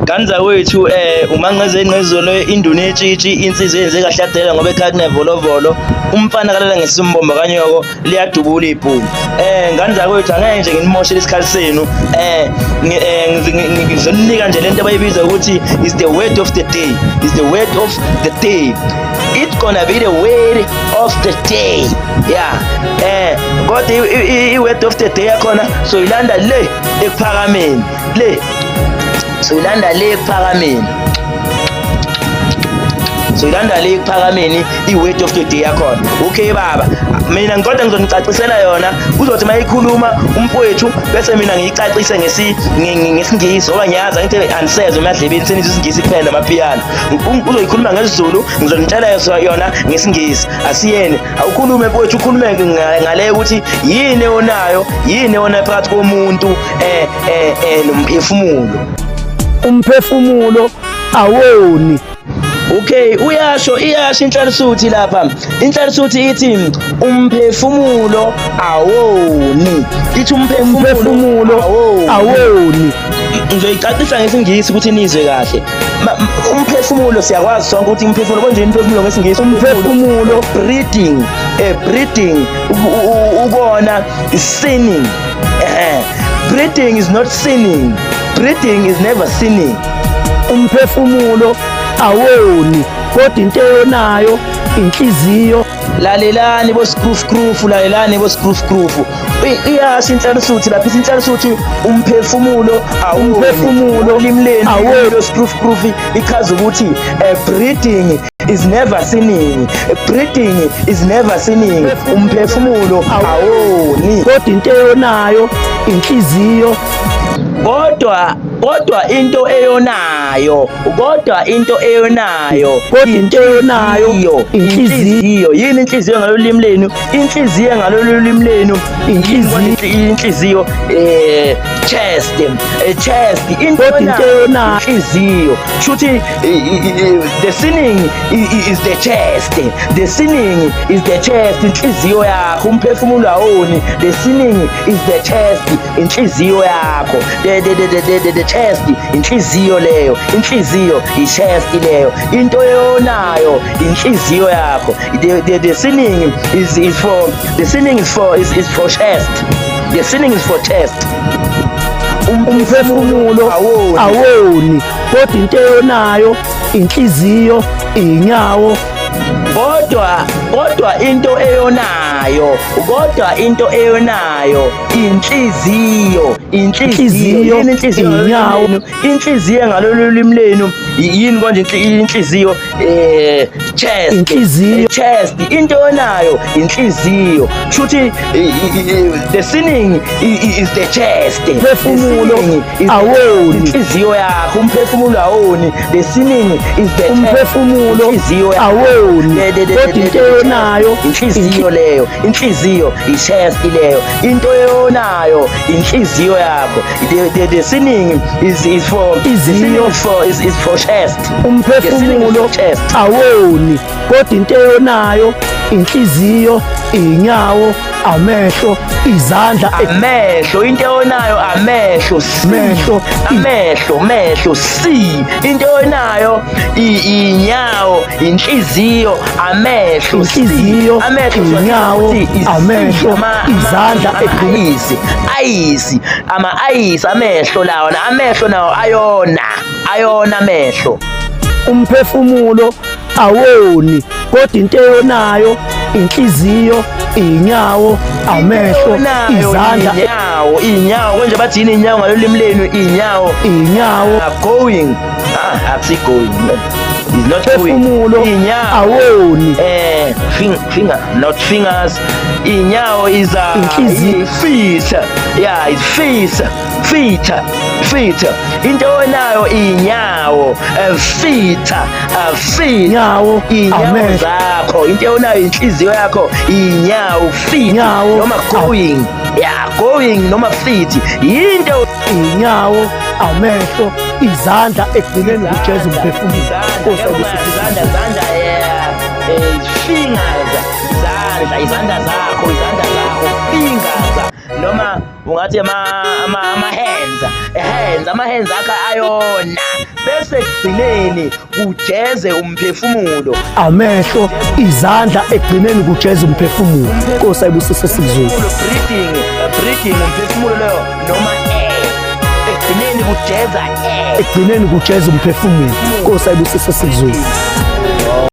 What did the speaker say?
Ngane zakwethu uManqeze Nqezolo, induna yetshitshi, insizwa eyenze kahle yadela ngoba ekhaya kunevolovolo. Umfana kalala ngesimbombo kanyoko liyadubula ibhunu. Ngane zakwethu, angeke nje nginimoshele isikhathi senu. Ngizoninika nje lento abayibiza ukuthi is the word of the day. Is the word of the day. It's gonna be the word of the day. Yeah. Kodwa i-word of the day yakhona soyilanda le ekuphakameni. Le soyilanda le ekuphakameni. Soyilanda le ekuphakameni i-word of the day yakhona. Okay baba, mina kodwa ngizonicacisela yona. Kuzothi mayikhuluma umfowethu bese mina ngiyicacise ngesiNgisi, ngoba ngiyazi angithi anisezwe emadlebeni, senizwe isiNgisi kuphela namapiyano. Uzoyikhuluma ngesiZulu, ngizonitshela yona ngesiNgisi. Asiyeni, awukhulume mfowethu, ukhulume ngale ukuthi yini onayo, yini ona phakathi komuntu nomphefumulo. Umphefumulo awoni. Okay, uyasho, iyasho inhlalisuthi lapha. Inhlalisuthi ithi umphefumulo awoni. Ithi umphefumulo awoni. Ngizoyicacisa ngesiNgisi ukuthi nizwe kahle. Umphefumulo siyakwazi sonke ukuthi umphefumulo konje, umphefumulo ngesiNgisi umphefumulo breathing, breathing ukona is sinning. Breathing is not sinning. Breathing is never sinning. Umphefumulo awoni, kodwa into eyonayo inhliziyo. Lalelani bo scroof scroof, lalelani bo scroof scroof. Iyasho inhlalisuthi lapha, inhlalisuthi umphefumulo awoni. Umphefumulo ulimi lenu awoni. Lo scroof scroof ichaza ukuthi breathing is never sinning. Breathing is never sinning. Umphefumulo awoni, kodwa into eyonayo inhliziyo. Kodwa into eyonayo, kodwa into eyonayo, kodwa into eyonayo inhliziyo. Yini inhliziyo ngalolu limi lenu? Inhliziyo ngalolu limi lenu, inhliziyo, inhliziyo chest, chest. Into eyonayo inhliziyo, shuthi the sinning is the chest. The sinning is the chest, inhliziyo yakho. Umphefumulo awoni. The sinning is the chest, inhliziyo yakho. The chest, inhliziyo leyo, inhliziyo, i-chest leyo. Into eyonayo inhliziyo yakho. The sinning is for, the sinning is for is for chest. The sinning is for chest. Umphefumulo awoni, kodwa into eyonayo inhliziyo, inyawo. Kodwa into eyonayo, kodwa into eyonayo inhliziyo, inhliziyo, inhliziyo, inyawo. Inhliziyo ngalolu limi lenu yini konje inhliziyo? Chest, inhliziyo, chest. Into yonayo inhliziyo, shuthi the sinning is the chest. Umphefumulo awoni, inhliziyo yakho. Umphefumulo awoni. The sinning is the umphefumulo awoni, kodwa into eyonayo inhliziyo leyo, inhliziyo, i-chest leyo. Into eyonayo inhliziyo yakho. The sinning is for, iziyo for is for chest. Umphefumulo awoni, kodwa into eyonayo inhliziyo, inyawo, amehlo, izandla. Amehlo, into eyonayo amehlo, mehlo, amehlo, mehlo, see. Into eyonayo inyawo, inhliziyo, amehlo, inhliziyo, amehlo, inyawo, amehlo, izandla, eyes, eyes, ama eyes, amehlo lawo, amehlo nawo ayona, ayona amehlo. Umphefumulo awoni, kodwa into eyonayo inhliziyo, inyawo, amehlo, izandla. Inyawo, inyawo konje bathi yini inyawo ngalolu limi lenu? Inyawo, inyawo, going, akusi going, is not going. Umphefumulo awoni, finger, not fingers. Inyawo is a inhliziyo, feet. Yeah, it's feet, feet, feet. Into onayo inyawo, feet, feet, inyawo, inyawo zakho. Into onayo inhliziyo yakho, inyawo, feet, inyawo, noma going, yeah, going noma feet, into. Inyawo, amehlo, izandla, ekugcineni kujeza umphefumulo. Izandla, izandla, yeah, fingers, izandla, izandla zakho, izandla zakho, fingers noma Ungathi ama ama ama hands, hands, ama hands akhe ayona. Bese ekugcineni kujeze umphefumulo. Amehlo, izandla, ekugcineni kujeze umphefumulo. Nkosi ayibusise sikuzwile. Breathing, breathing umphefumulo leyo noma air. Ekugcineni kujeza air. Ekugcineni kujeze umphefumulo. Nkosi ayibusise sikuzwile.